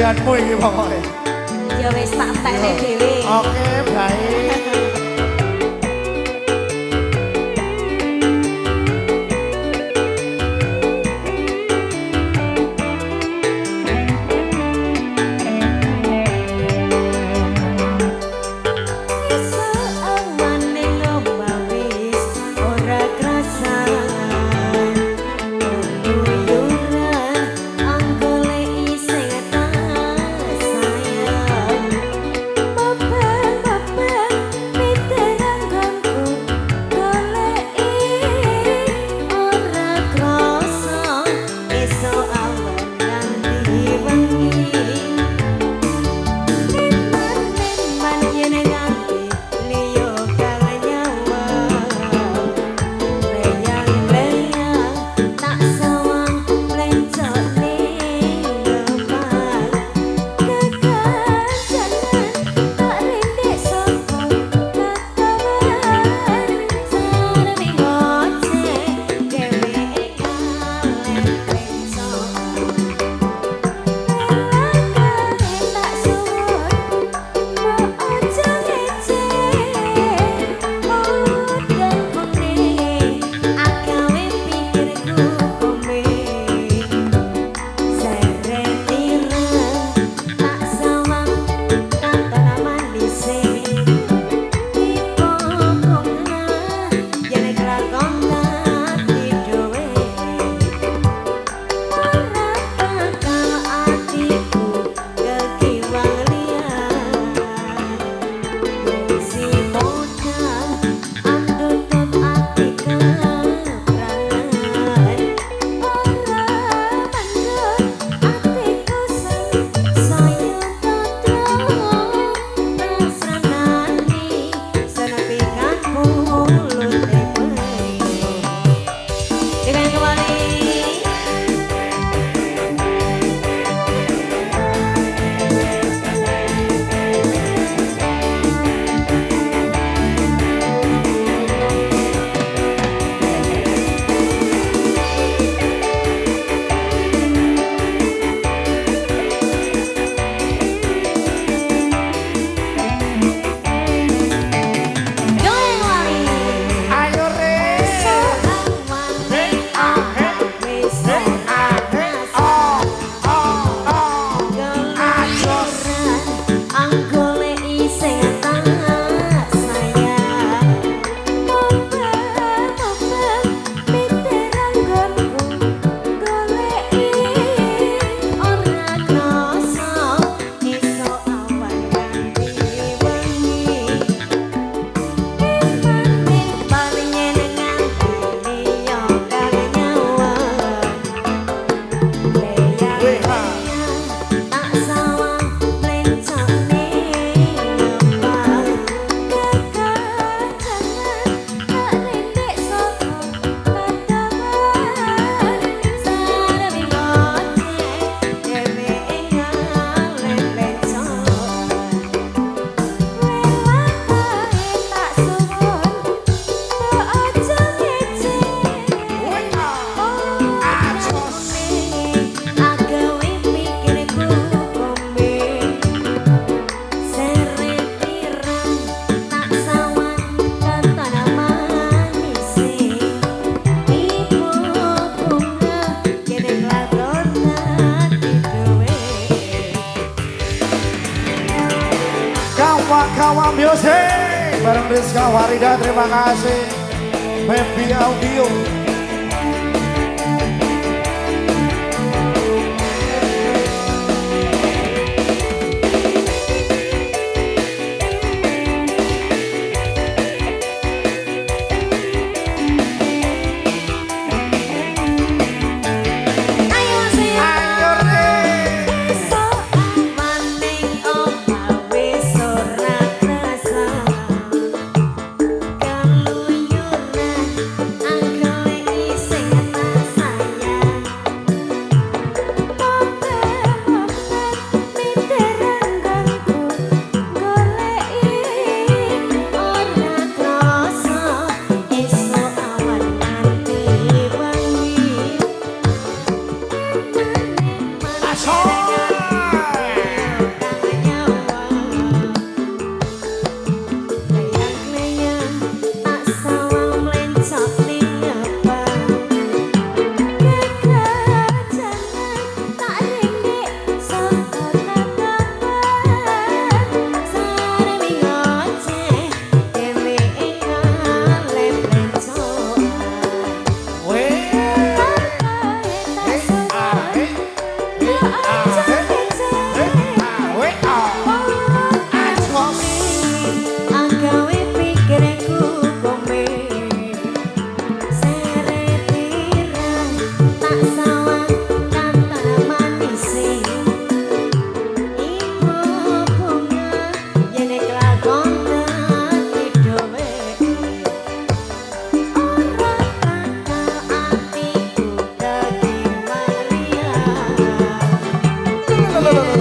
Bagianmu iki pokoke. Ya wis, tak entekne dhewe. Oke, baik. Awan ning omah wis ora krasan, keluyuran anggoleki sing tak sayang. Mubeng-mubeng miter anggonku goleki ora krasa, esuk awan nganti wengi. Eman-eman yen nganti liya kang nyawang, leyang-leyang tak sawang plencok ning depan. Kekancanan tak rindik saka katawan, sarwi ngoceh dheweke kalen plencokan. Welakane tak suwun mbok aja ngece, udan kuning agawe pikirku kome. Seret ireng tak sawang katon manise, tipe bunga yen kelakon dadi dhewe. Ora bakal atiku kekiwang liyan, si modal andutut ati keprangan. Ora mendut atiku sing saya totro mesranani, senepikan mulute peyo. Dengan kembali. Goyang lagi. Ayo, Re. Awan Ah, he, wis he, ah, he, oh, oh, oh. Keluyuran anggoleki sing tak sayang. Mubeng-mubeng miter anggonku goleki ora krasa, esuk awan nganti wengi. Eman-eman yen nganti liya kang nyawang, leyang-leyang tak sawang plencok ning ngembang. Kekancangan tak rindik saka katawan, sarwi ngoceh dheweke ngalen plencokan. Welakane tak suwun mbok aja ngece, agawe pikirku kome. Seret ireng tak sawang katon manise, ibu bunga yen kelakon dadi dhewe. Kawa Kawa Music bareng Rizka Farida, terima kasih. Baby Audio. Ayo sing Ayo, Re. Esuk awan ning omah wis ora krasa, keluyuran anggoleki Lho, lho, lho.